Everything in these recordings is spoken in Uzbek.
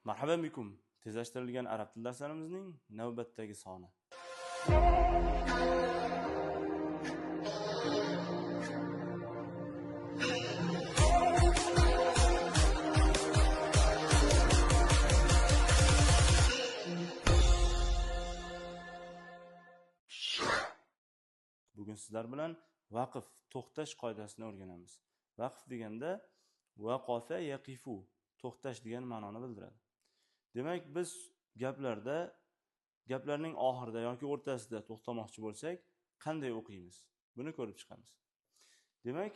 Marhaban bikum. Tezlashtirilgan arab tili darslarimizning navbatdagi soni. Bugun sizlar bilan vaqf, to'xtash qoidasini o'rganamiz. Vaqf deganda vaqofa yaqifu, to'xtash degan ma'noni bildiradi. Demak, biz gaplarda, gaplarning oxirida yoki o'rtasida to'xtamoqchi bo'lsak, qanday o'qiymiz? Buni ko'rib chiqamiz. Demak,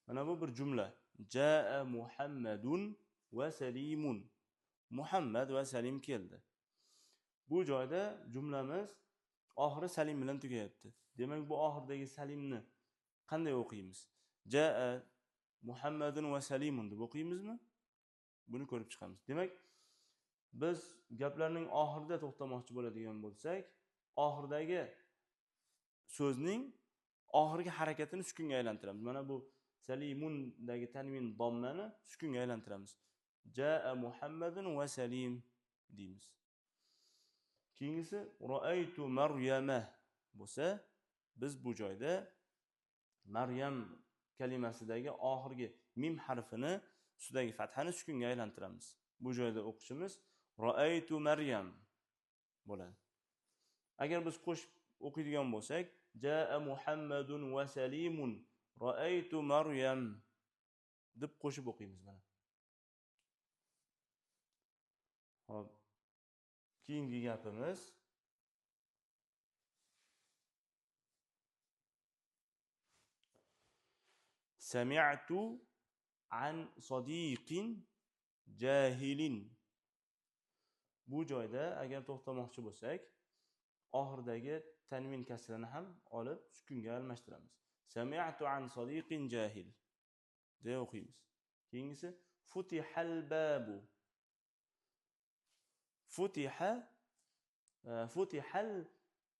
mana bu bir jumla. Jaa Muhammadun va Salimun. Muhammad va Salim keldi. Bu joyda jumlamiz oxiri Salim bilan tugayapti. Demak, bu oxirdagi Salimni qanday o'qiymiz? Jaa Muhammadun va Salimun deb o'qiymizmi? Buni ko'rib chiqamiz. Demak, biz gaplarning oxirida to'xtamoqchi bo'ladigan bo'lsak, oxirdagi so'zning oxirgi harakatini sukunga aylantiramiz. Mana bu Salimundagi tanvin dommani sukunga aylantiramiz. Jaa Muhammadun va Salim deymiz. Keyingisi ra'aytu Maryama bo'lsa, biz bu joyda Maryam kalimasidagi oxirgi mim harfini ustidagi fathani sukunga aylantiramiz. Bu joyda o'qishimiz ra'aytu Maryam bo'ladi. Agar biz qo'shib o'qiydigan bo'lsak, jaa Muhammadun va Salimun ra'aytu Maryam deb qo'shib o'qiymiz mana. Xo'p, keyingi gapimiz sami'tu an sadiqin jahilin. Bu joyda agar to'xtamoqchi bo'lsak, oxiridagi tanvin kasrini ham olib sukunga almashtiramiz. Sami'tu an sadiqin jahil deya o'qiymiz. Keyingisi futihal babu. Futiha, futihal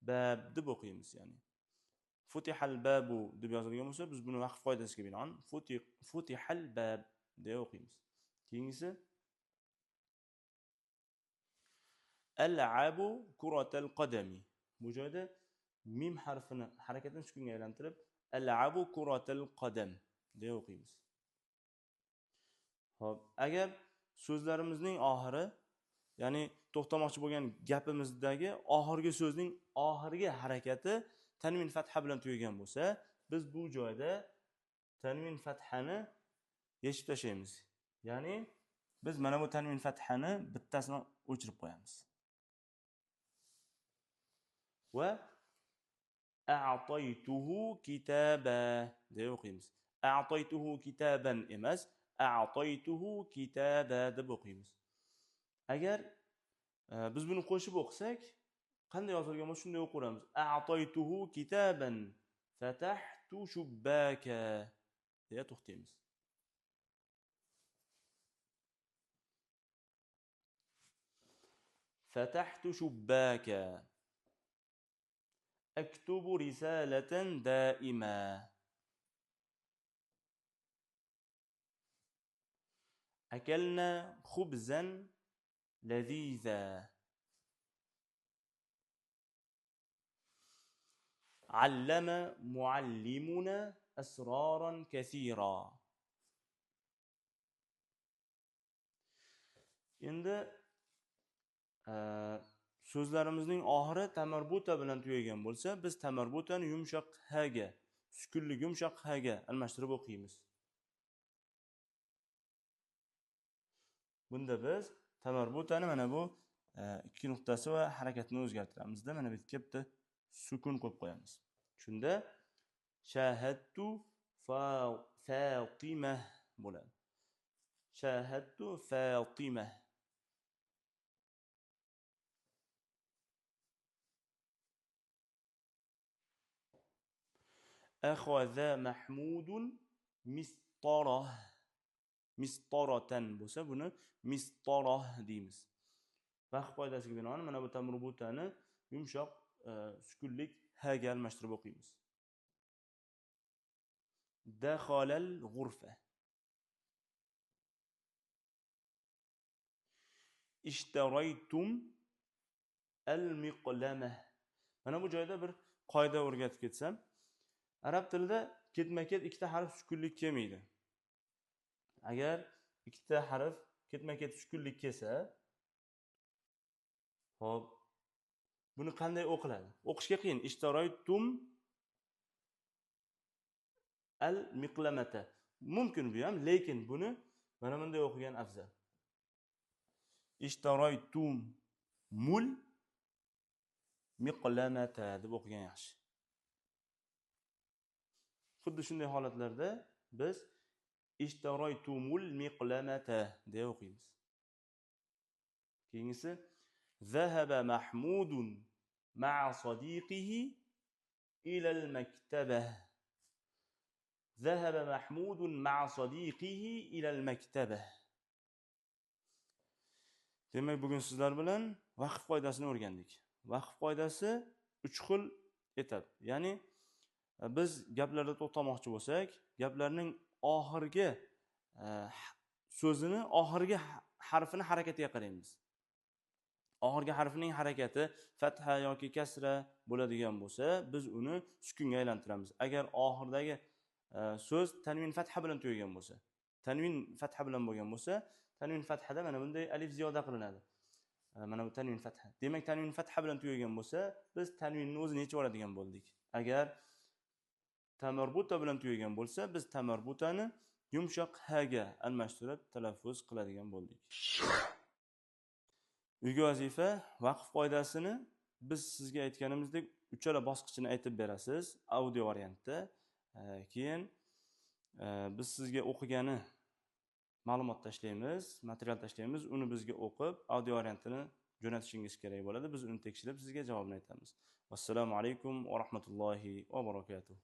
bab deb o'qiymiz, ya'ni futihal babu deb yozilgan bo'lsa, biz buni vaqf qoidasiga binoan futihal bab deya o'qiymiz. Keyingisi al'abu kuratal qadami. Bu joyda mim harfini harakatini sukunga aylantirib al'abu kuratal qadam deya o'qiymiz. Xo'p, agar so'zlarimizning oxiri, ya'ni to'xtamoqchi bo'lgan gapimizdagi oxirgi so'zning oxirgi harakati tanvin fatha bilan tugagan bo'lsa, biz bu joyda tanvin fathani yechib tashlaymiz. Ya'ni biz mana bu tanvin fathani bittasini o'chirib qo'yamiz. Va a'taytuhu kitaba deb o'qiymiz. A'taytuhu kitaban emas, a'taytuhu kitaba deb o'qiymiz. Agar biz buni qo'shib o'qisak, qanday yozilgan bo'lsa shunday o'qiramiz. A'taytuhu kitaban fatahtu shubbaka deya to'xtaymiz. Fatahtu shubbaka aktubu risalatan daima. Akalna khubzan laziza. Allama muallimuna asraran kaseera. Endi so'zlarimizning oxiri tamarbuta bilan tugagan bo'lsa, biz tamarbutani yumshoq ha ga, sukunli yumshoq ha ga almashtirib o'qiymiz. Bunda biz tamarbutani mana bu ikki nuqtasi va harakatini o'zgartiramizda, mana bu yerga bitta sukun qo'yib qo'yamiz. Shunda shahattu Fatima bo'ladi. Shahattu Fatima. Akhadha Mahmudun mistarah. Mistaratan bo'lsa, buni mistarah deymiz. Vaqf qoidasiga binoan mana bu tamrubutani yumshoq sukunlik ha ga almashtirib o'qiymiz. Dakhalal g'urfa. Ishtaraytum al-miqlama. Mana bu joyda bir qoida o'rgatib ketsam, arab tilida ketma-ket ikkita harf sukunlik kelmaydi. Agar ikkita harf ketma-ket sukunlik kelsa, xo'p, buni qanday o'qiladi? O'qishga qiyin. Ishtaraytum al-miqlamata. Mumkin bu ham, lekin buni mana bunday o'qigan afzal. Ishtaraytum mul miqlamata deb o'qigan yaxshi. Xuddi shunday holatlarda biz ishtaraytumul miqlamata deb o'qiymiz. Keyingisi zahaba Mahmudun ma'a sadiqihi ila al-maktaba. Zahaba Mahmudun ma'a sadiqihi ila al-maktaba. Demak, bugun sizlar bilan vaqf qoidasini o'rgandik. Vaqf qoidasi 3 xil etap. Ya'ni biz gaplarda to'xtamoqchi bo'lsak, gaplarning oxirgi so'zini oxirgi harfini harakatiga qaraymiz. Oxirgi harfining harakati fatha yoki kasra bo'ladigan bo'lsa, biz uni sukunga aylantiramiz. Agar oxirdagi so'z tanvin fatha bilan tugagan bo'lsa, tanvin fatha bilan bo'lgan bo'lsa, tanvin fathada mana bunday alif ziyoda qilinadi. Mana bu tanvin fatha. Demak, tanvin fatha bilan tugagan bo'lsa, biz tanvinni o'zini yechib oladigan bo'ldik. Agar tamarbuta bilan tugagan bo'lsa, biz tamarbutani yumshoq ha ga almashtirib talaffuz qiladigan bo'ldik. Uyga vazifa vaqf qoidasini biz sizga aytganimizdek uchala bosqichini aytib berasiz audio variantda. Keyin biz sizga o'qigani ma'lumot tashlaymiz, material tashlaymiz, uni bizga o'qib audio variantini jo'natishingiz kerak bo'ladi. Biz uni tekshirib sizga javobini aytamiz. Vassalomu alaykum va rahmatullohi va barakatuh.